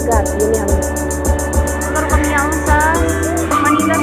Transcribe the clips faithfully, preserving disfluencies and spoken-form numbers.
Yun yan. Pero kami yaon sa Manila.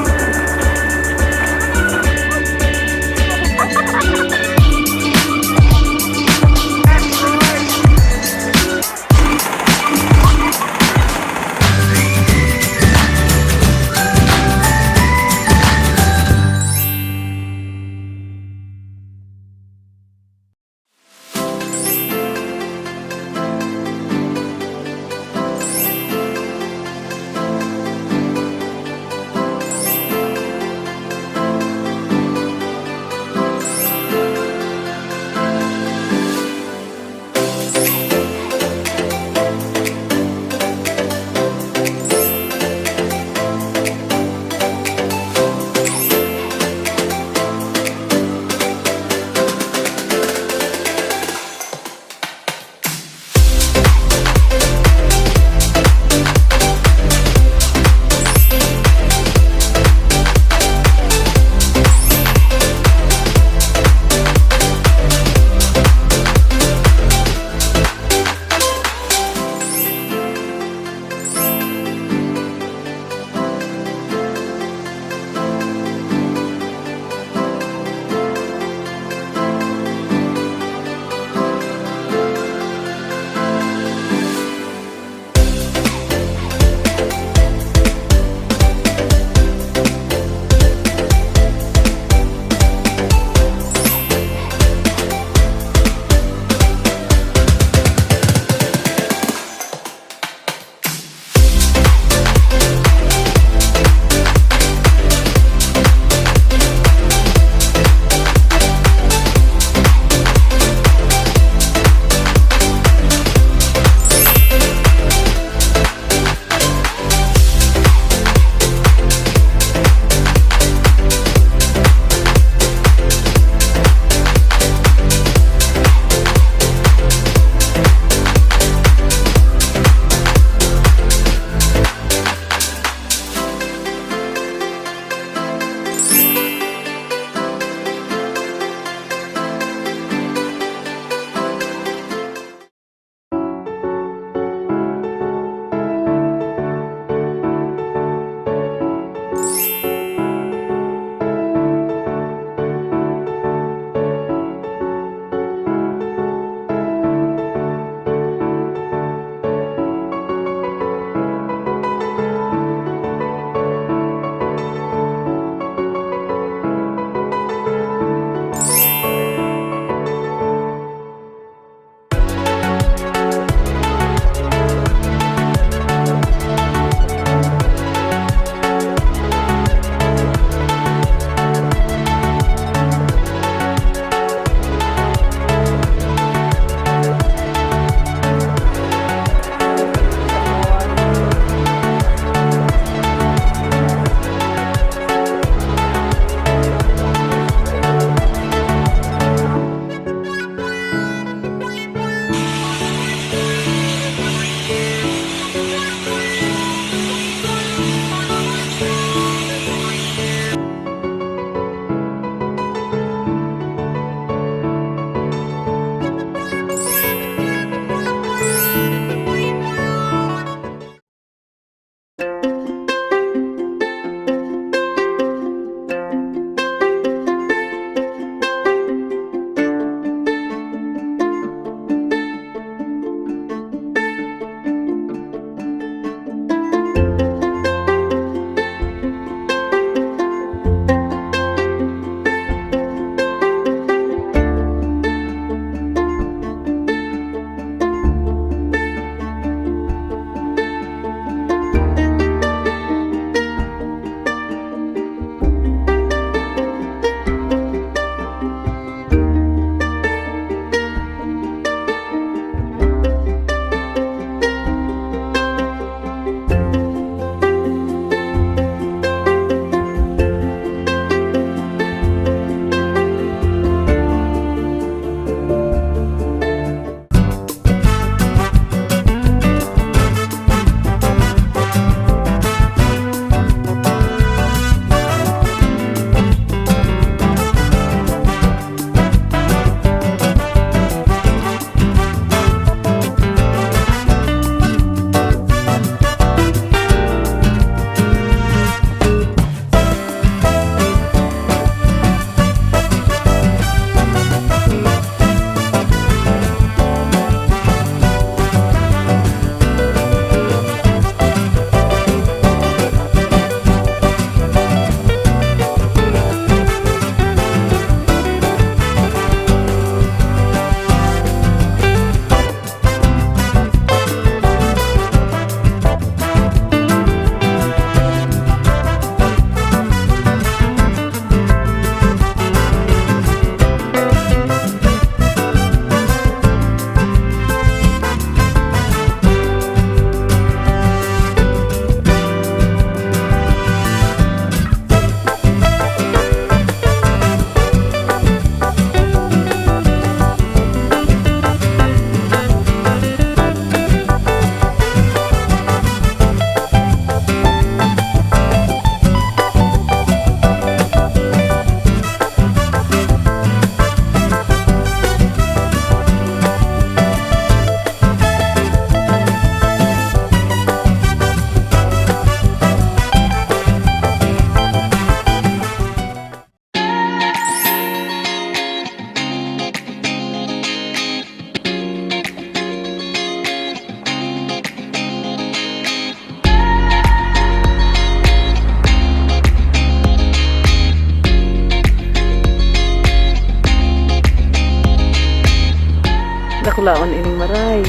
Laon ining maray.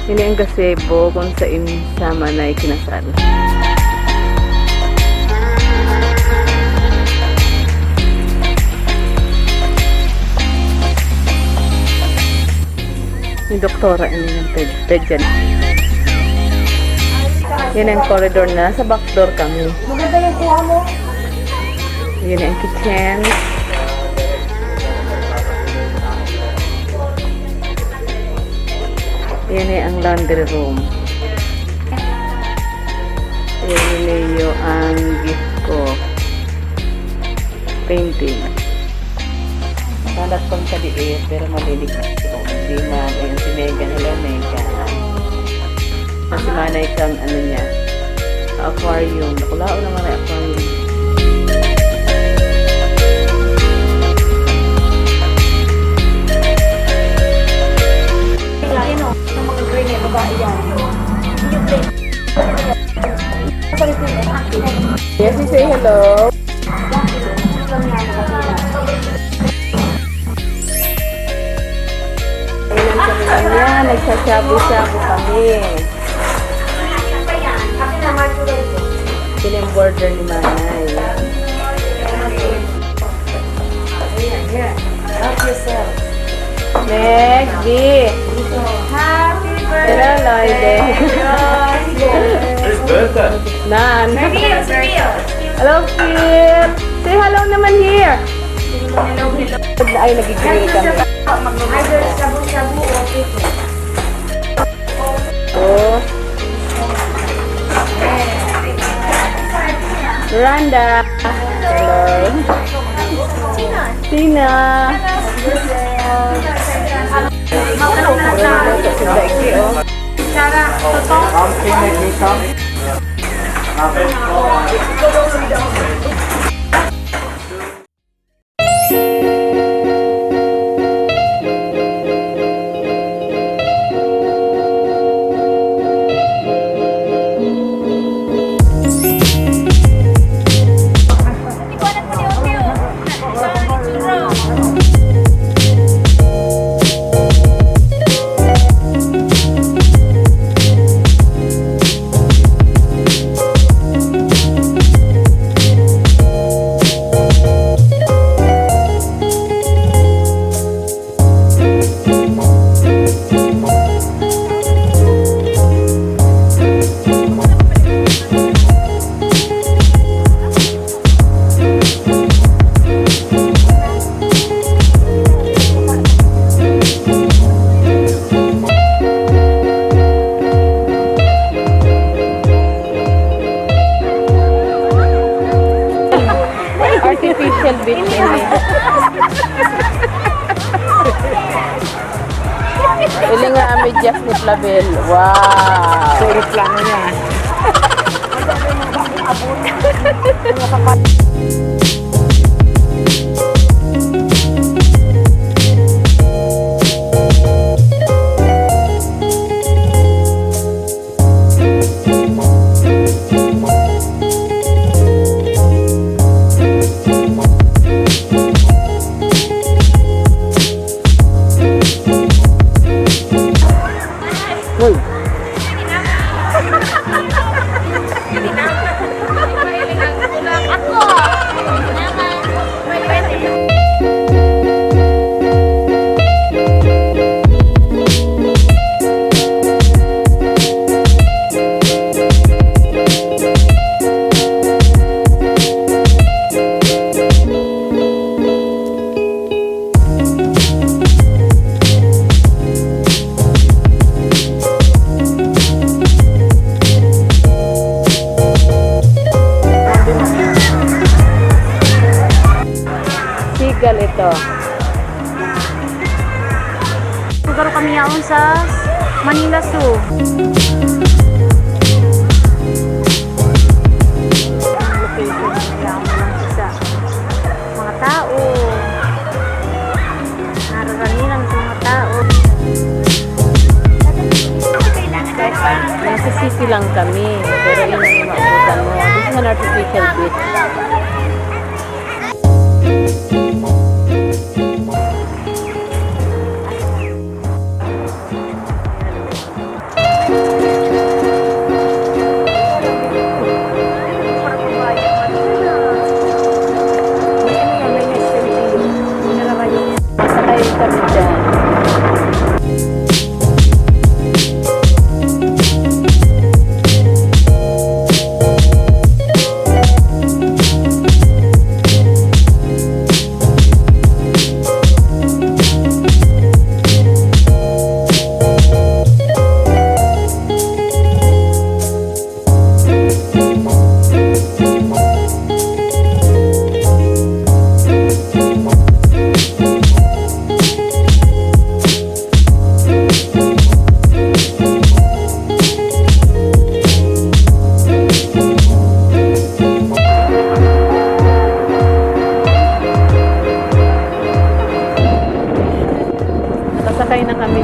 Ini ang gazebo kung sain sa Manay kinasal. Ni doktora ini ng ped-, pedian. Yan ang corridor na. Sa back door kami. Maganda yung kuha mo. Yan ang kitchen. Yan ang laundry room. Yan ni Leo ang gift ko. Painting. Malat pang kadiit, pero malilig na si Bong. Di man, ayan si Megan. Hello, Megan. Kasi manay kang ano niya, aquarium. Nakulaon naman ang aquarium. Ayan o, yung mga green yung babae yan. Yes, you say hello. Ayan kami ngayon, nagsashabu-shabu kami. Pinag-border ni Manay. Ayan, ayan. Help yourself. Meg, B. Happy birthday. Hello, Lloyd. Whose birthday? Nan. Reveal, reveal. Hello, Phil. Say hello naman here. Hello, hello. Ay, nagigilid kami. Either shabu-shabu or picnic. Oh. Miranda. Hello. Tina. Miranda, sa daig, oh. Artificial beach ini. Ilinga ang medyas ni Flavel. Wow! Sa eroplano niya. Uy! Seagull ito. Lugar kami yaon sa Manila Zoo. Ang location niya, ang mga sa mga tao. Nararamihan sa mga tao. Nasa city lang kami, pero yun ang maabutan mo. This is an artificial beach.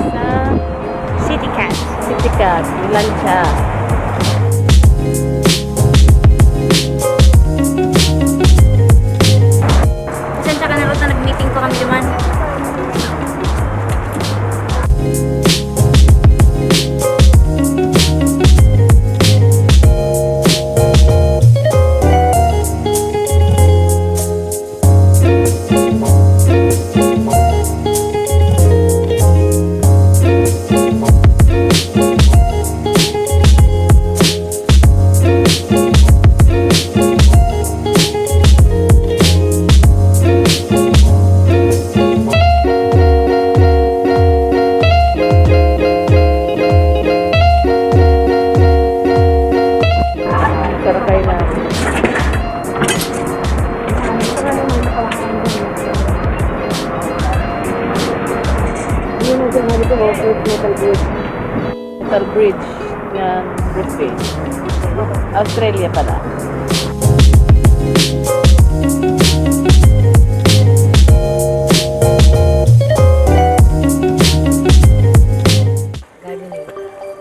Sa City Cat. City Cat, Lancia. Pasensya ka na, Ruth, na nag-meeting pa kami duman. Sarakay na. Yun ang sinabi ko, Metal Bridge. Metal Bridge ng Brisbane. Australia pala.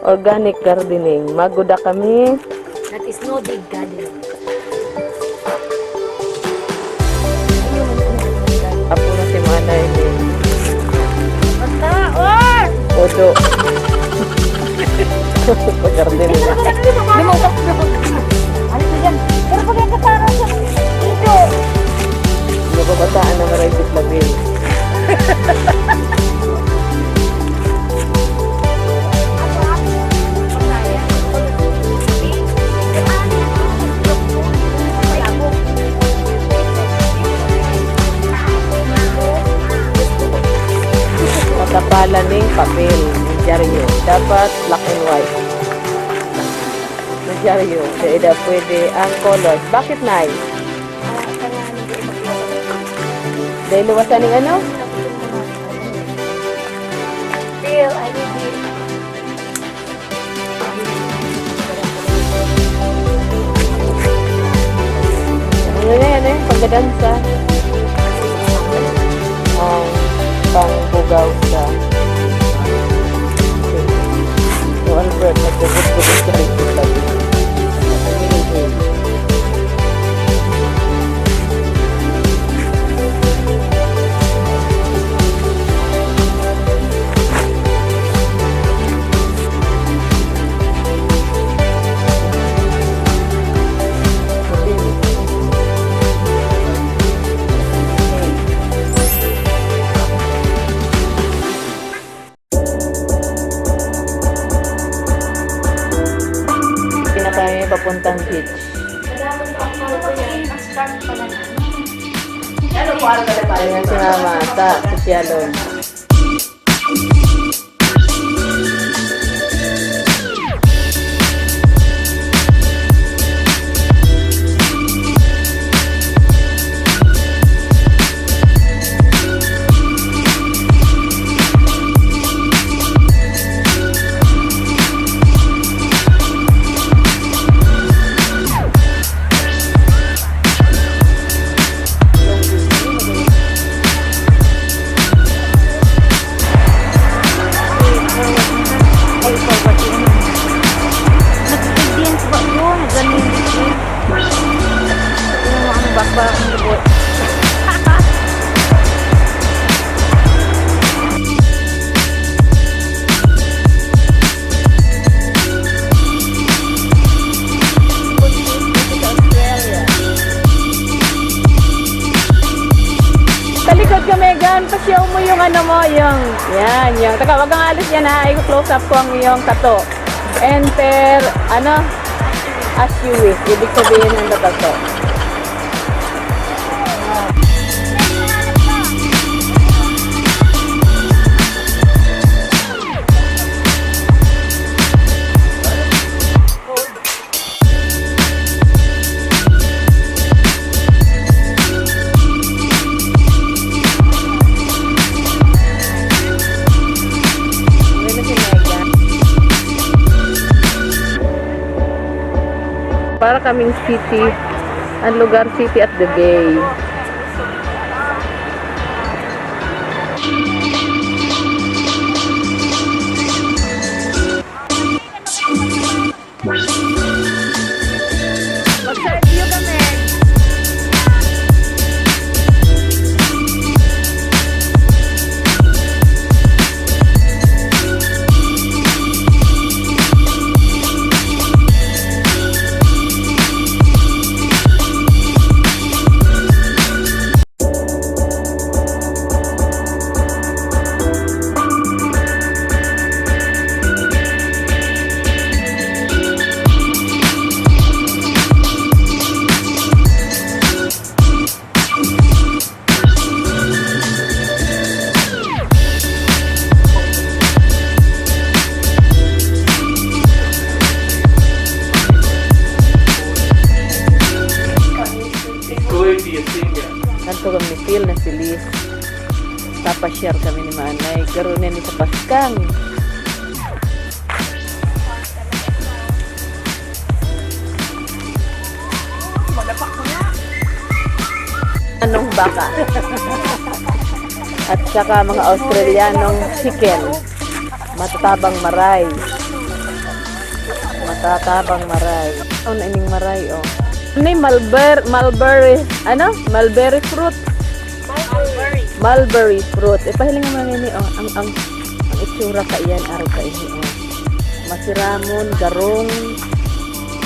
Organic gardening. Maguda kami. That is no dig gardening. Apo na si Manay ni. Basta, oh! Odo. Pag-gardening. Lumapas, lumapas. Ano ba yan? Pero pag yung kasama sa ito. Nababataan na maray sa labi. Matapalan ning papel, dyaryo. Dapat black and white. Na dyaryo. Dai daw pwede ang colors. Bakit, Nay? Dahil luwasan ng ano? Bill, I need you. Ano na yan eh? Pagkadansa. Ang pangbugaw sa So, Albert, nagbubugbog sa rin. Hindi na kami papuntang beach. Ayan si Mama sa Sosyalan. Nag-experience ba yun? Ganun yung, yung mga bakbak ng lubot. Talikod ka, Megan. Pasyaw mo yung ano mo, yung, yan, yung, taka, wag kang alis yan, ha. I-close up ko ang iyong tato. Enter, ano? As you wish. Ibig sabihin ng tato. Para kaming city, ang lugar city at the bay. Yun na si Liz. Papasyar kami ni Manay. Garo na ni sa Paskang. Anong baka? At saka mga Australianong chicken. Matatabang maray. Matatabang maray. Oh, na ining maray, oh. Ano yung mulber-, mulberry? Ano? Mulberry fruit? Mulberry fruit. Ipahiling mo na ini, oh. Ang, ang, ang itsura ka iyan, araw ka ini, oh. Masiramon, garong,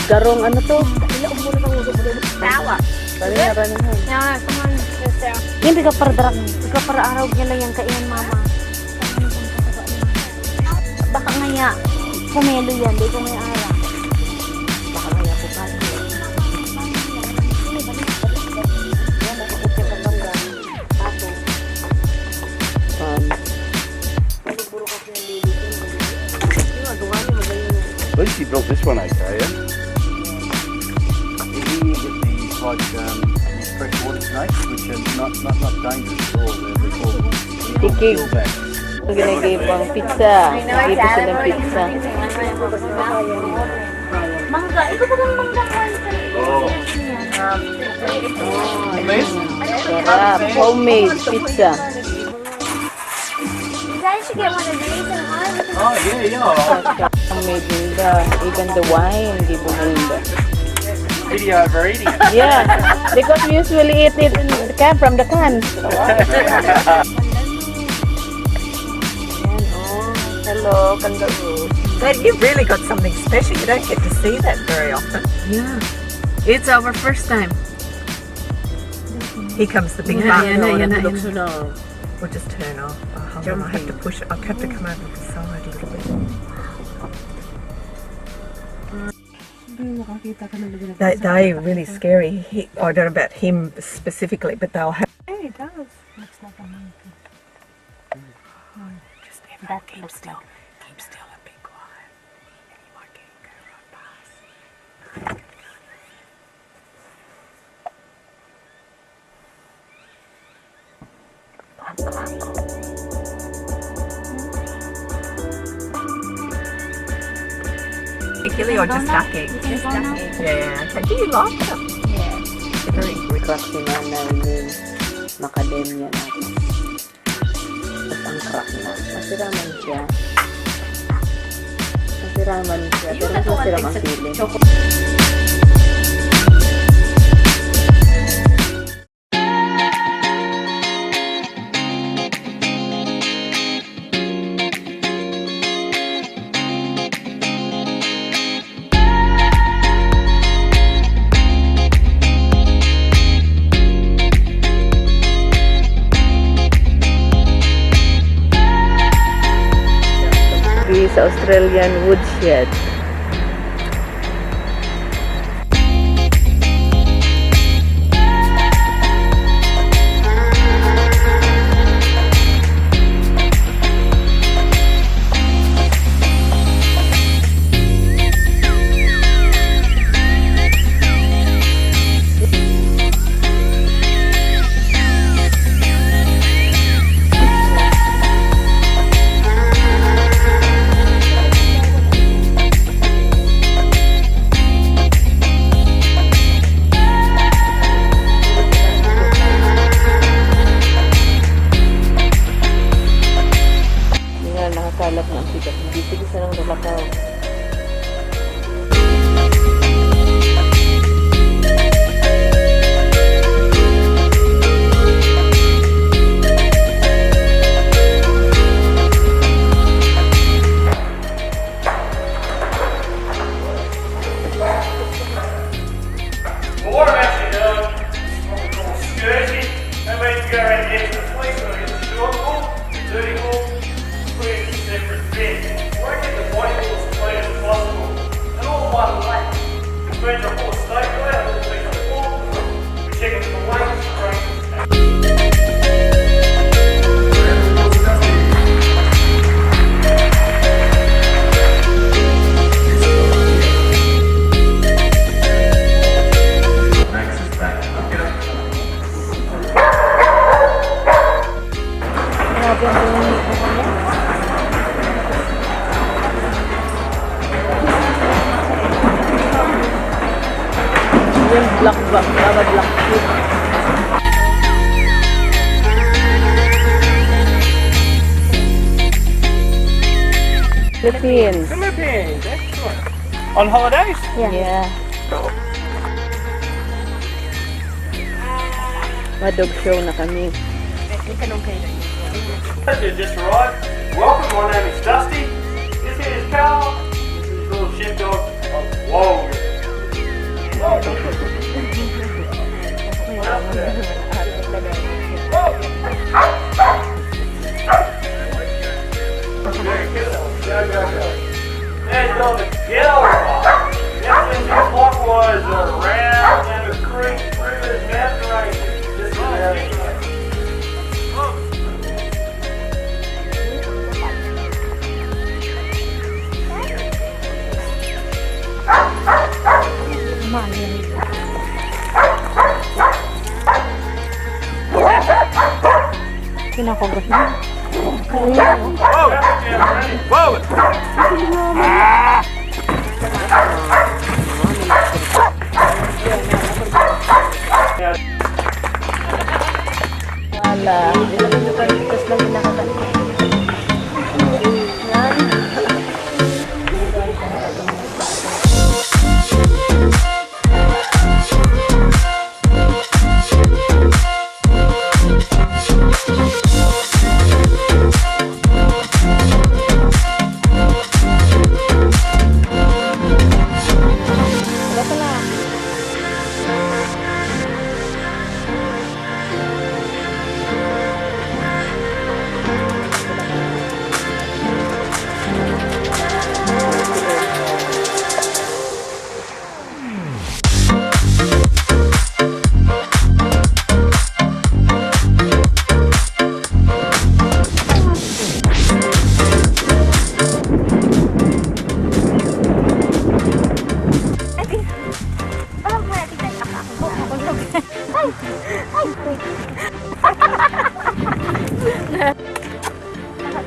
garong ano to? Tawa. Pareha, pareha. Yan, come on, sister. Yan, di ka para darak, di ka para araw niya lang yan kaiyan, mama. Baka ngaya, pumelo yan, di ko may ara. Baka ngaya, bukal. Um, At least he built this one okay, yeah? He needed the, like, um, these fresh water snakes, which are not, not, not dangerous at all. They're, they're called, they're called Tikig. Keelbacks. Ang ginagibang pizza. Gibo silang pizza. Mangga. Ikaw pa bang mangga? Oh. Please? Sarap. Homemade pizza. Guys, you get one of these and one. Oh, yeah, yeah. Ang made ninda, even the wine, gibo ninda. Video of her eating it. Yeah, because we usually eat it in the can, from the can. Ayan, oh. Hello, kangaroo. But you really got something special. You don't get to see that very often. Yeah. It's our first time. Here comes the big Yeah, buck. Yan na, yan na, Looks yan na. We'll just turn off. Oh, hold on, I have to push. I have to come over the side a little bit. Sabi mo, makakita ka ng lugar na They, they're really scary. He, I don't know about him specifically, but they'll have. Hey, it does. Looks like a monkey. Just everyone keep still. Keep still and be quiet. Any monkey, go right past. Particularly or just stacking? Just stacking. Yeah. Do you like them? Yeah. They're very good. Crack si Nanay Lynn. Macadamia natin. Tapos ang crack na. Masiraman siya. Masiraman siya. Pero mas masiram ang sili. Sa Australian woodshed. Hindi nga nakakalap na ang sikat. Hindi, sige, sarang lumakaw. Well, what I'm actually doing is what we call skirting. That means you go around the edge of the fleece, whether it's a short haul, dirty haul, put it in a separate bin. Try to get the body haul as clean as possible. And all one lap. Try to haul a stake away, I don't think I want. We check it for the weight, strength, Max is back. Black, black, black, black. Philippines. Philippines, excellent. On holidays? Yeah. Madog show na kami. Just arrived. Welcome, my name is Dusty. This is Carl. This is little sheepdog. Whoa. And on the Gilroy. Next is clockwise around and a creek through this mountain range. This is very nice. Kinakugot na. Whoa! Whoa! Ah! Wala. Tapos lang pinakita.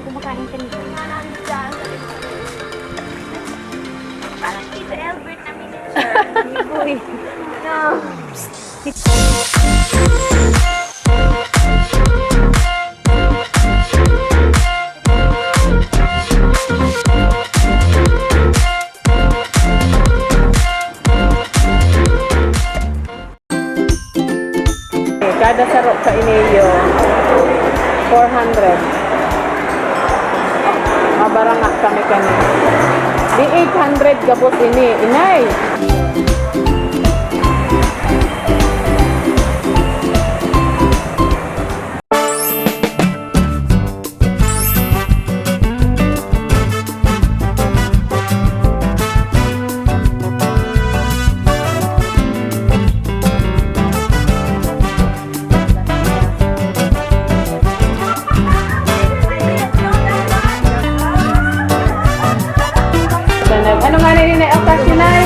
Kumakain ka nito. Parang Tito Albert na miniature. Uy. No. Kada saro ka ineo, four hundred. Mabarangak kami kani. Di eight hundred gabos ini, inay. Ano nga na yun ay okasyon ay?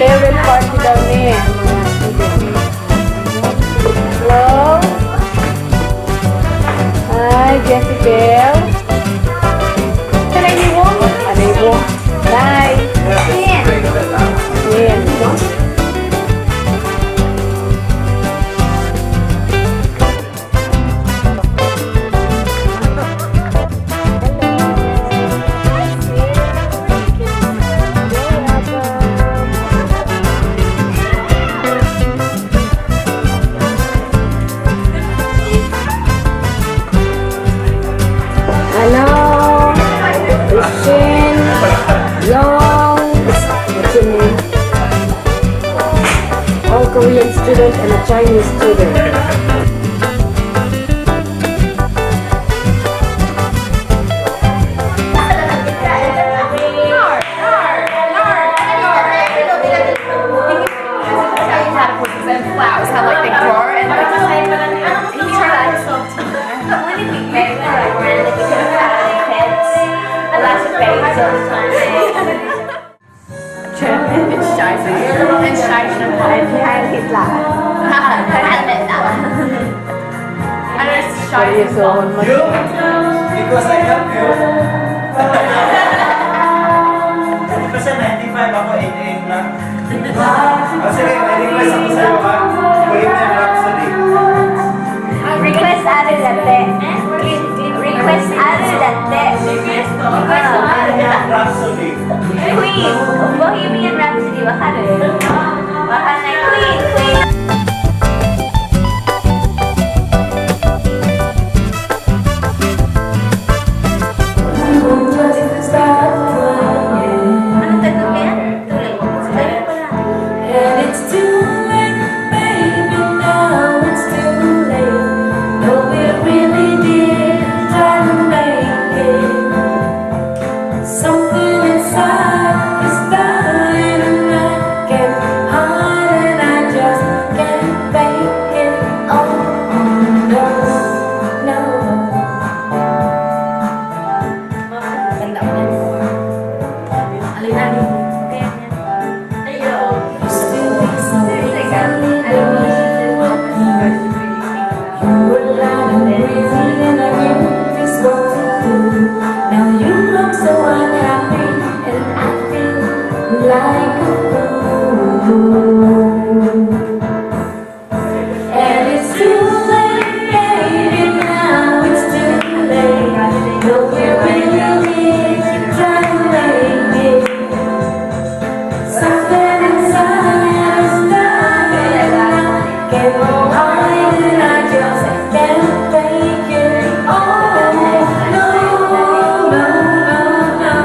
Farewell party daw ni. Hello? Hi, Jezebel. Anay mo? Anay mo. Hi. Yes. Hello, Christian, Young, what's your name? All Korean student and a Chinese student. Platypus and flowers have like the drawer and like picture that. When did we make that? When did we make that? Kids. The last phase of time. German and Scheiße. And Scheiße. And Heil Hitler. And Hitler. And it's Scheiße. Because I help you. Kasi ninety-five ako, eighty-eight. Request Ate Dante. Request Ate Dante. Request Ate Dante. Queen. Bohemian Rhapsody. Baka na. Baka na Queen. Queen. Ano tagdog na yan? Tuloy. Tuloy pa lang. And it's too late, baby, now it's too late. No, we really did try to make it. Something inside is dying and I can't hide it, I just can't fake it. Oh, oh, no, no. Ganda ko yan. Alin, alin? Now you look so unhappy and I feel like a fool. And it's too late, baby, now it's too late. No, you really need to try to make it. Something inside is dying, I can't hide it, I just can't take it. Oh, no, no, no, no.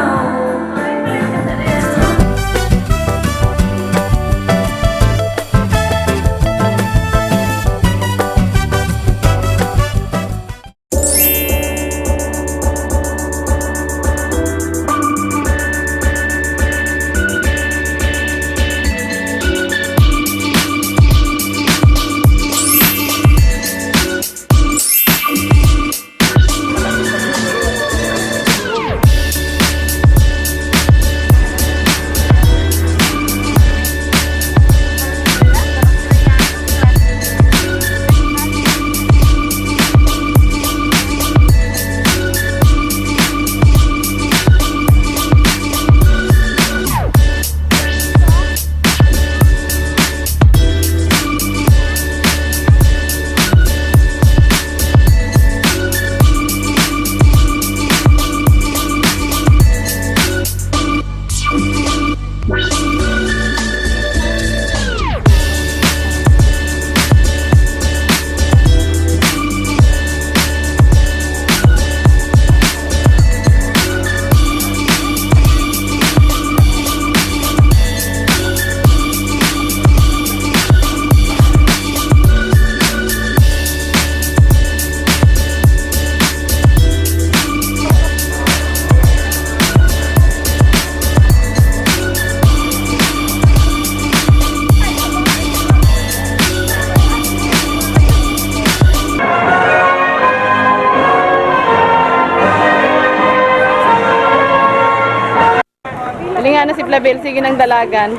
Hilinga na si Flavel, sige nang dalagan.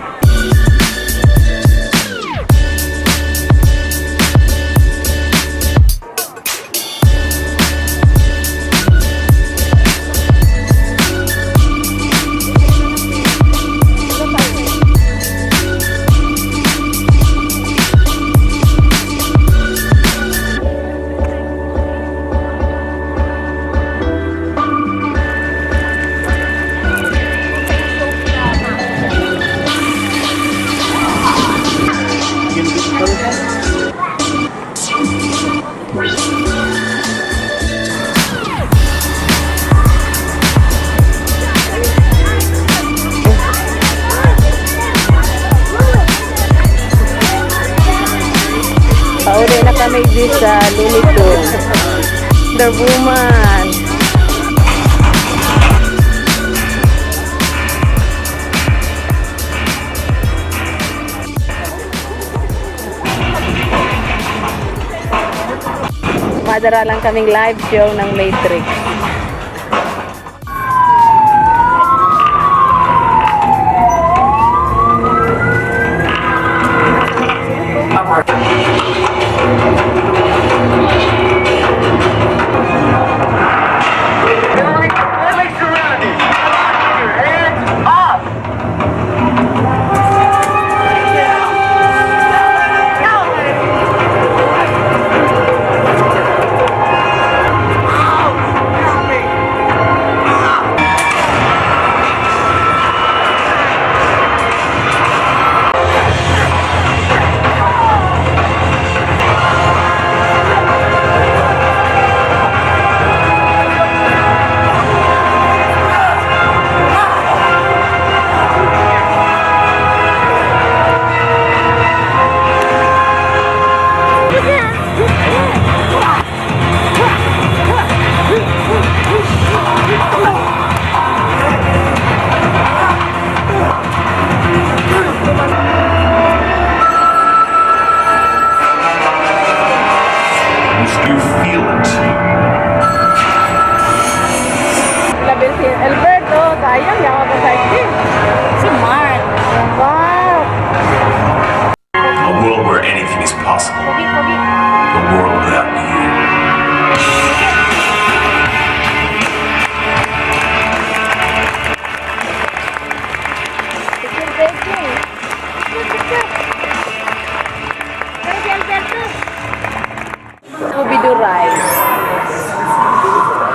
Pauli na kami di sa Looney Tunes. Wonder Woman. Madara lang kaming live show ng Matrix.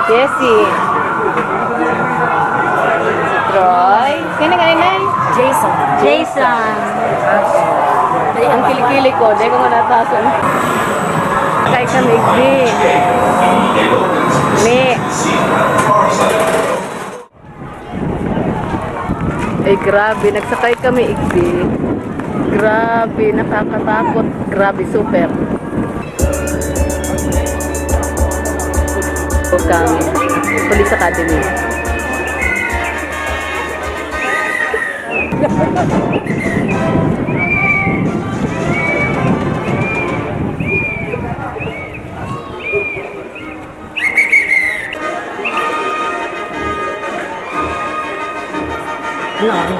Jessie. Troy. Sino ka, Inay? Jason. Jason. Ang kilikili ko, di ko nga natasan. Kay kami, Igbi. Mi. Ay, grabe. Nagsakay kami, Igbi. Grabe, nakakatakot. Grabe, super. Kang Police Academy. Ano, ano?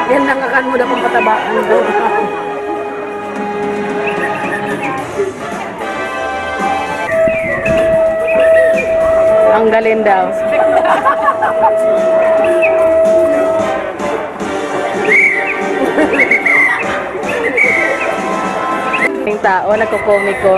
Yan lang kakan mo na pagpatabaan ko. Ang galing daw. Yung tao, nagkokomiko.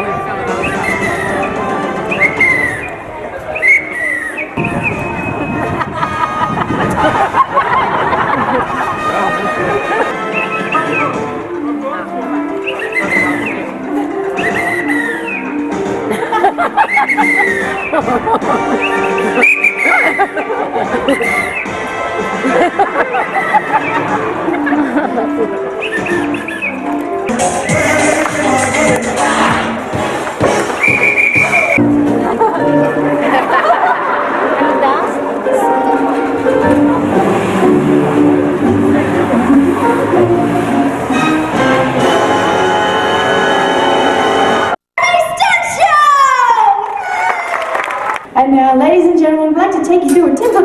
And now, ladies and gentlemen, we'd like to take you through a typical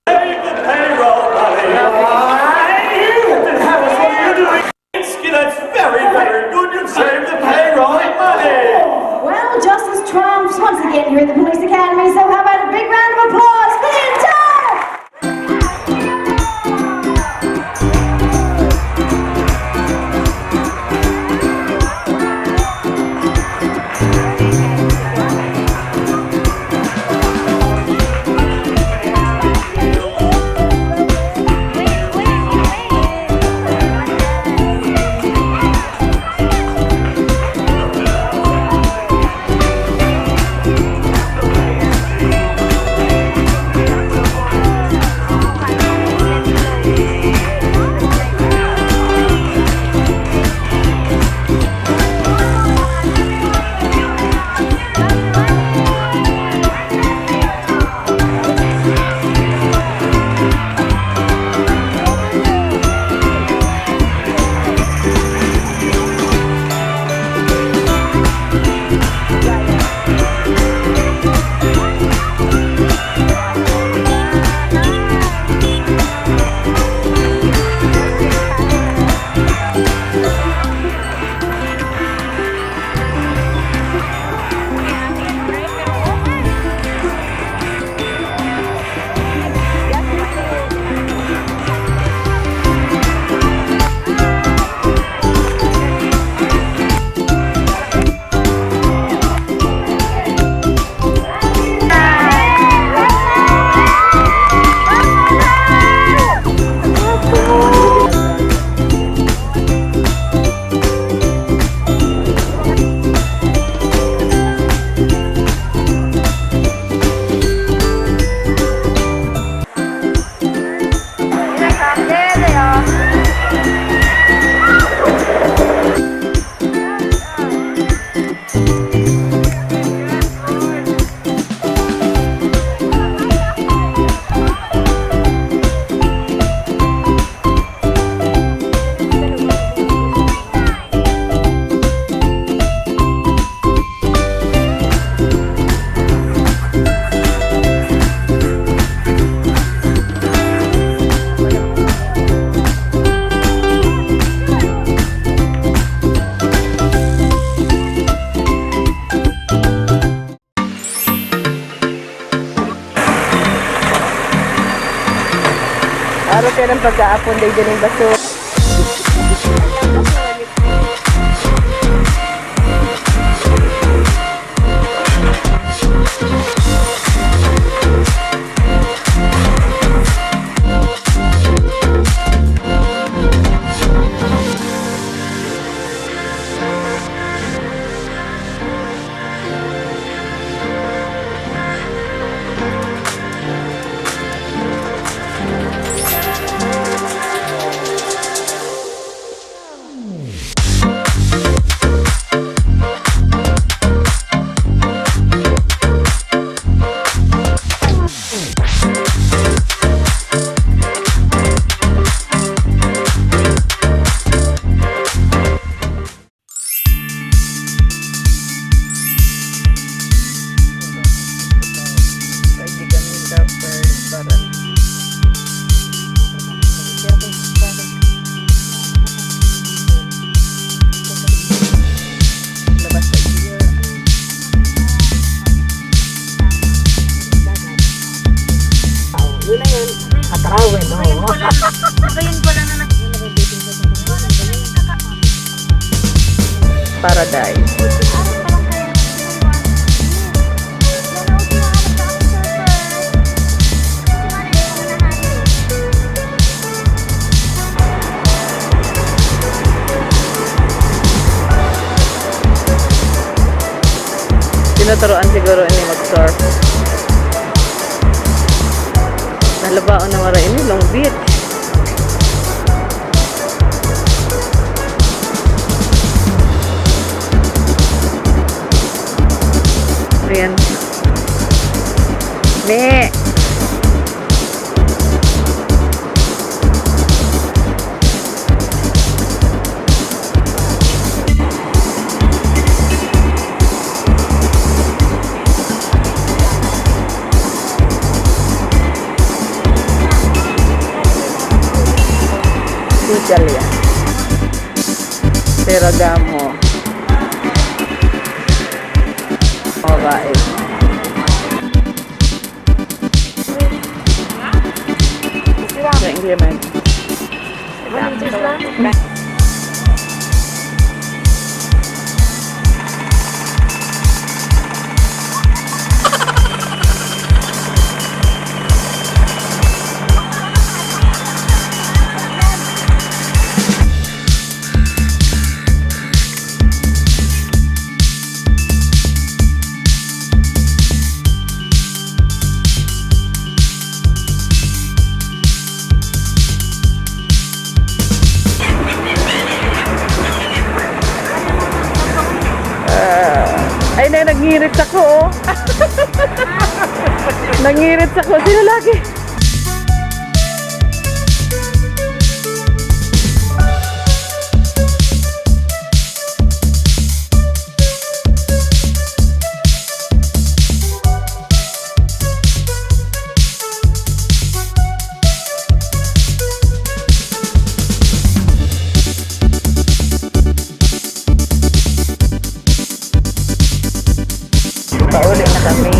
Save the payroll money. Why? Captain Harris, what are you doing? That's very, very good. You've saved the payroll money. Well, justice triumphs once again here at the Police Academy, so how about a big round of applause for the entire Yan ang pag-aapon, day, din yung basura. Yun na yun. Katarawen, no? Ayun pala na, ayun pala na nag- Paradise. Tinuturuan siguro ini mag-surf. Nalabaon na mara ini, Long Beach. Ayan. Me. Social yan. Ferragamo. Alright. Sa Ingleman. Ah, ay, na, nangirit ako, oh. Nangirit ako. Sino lagi? Pauli na kami.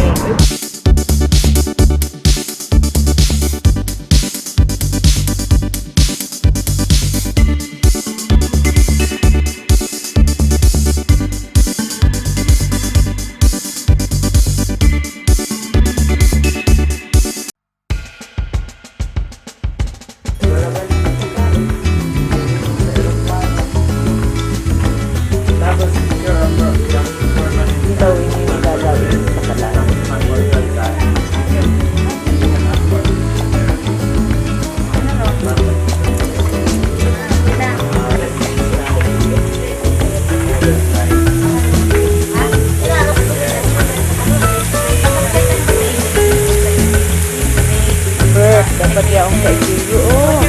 Ito, hindi yung gagawin sa pagkatao. Dapat yaong kaibigan, oh.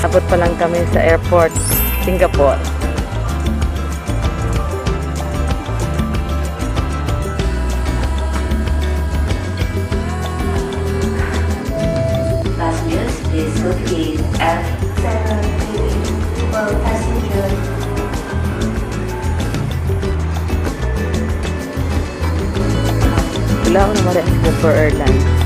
Abot pa lang kami sa airport, Singapore. Passengers, please go to gate F seven two eight for Wala akong namarihan sa Cooper Airlines.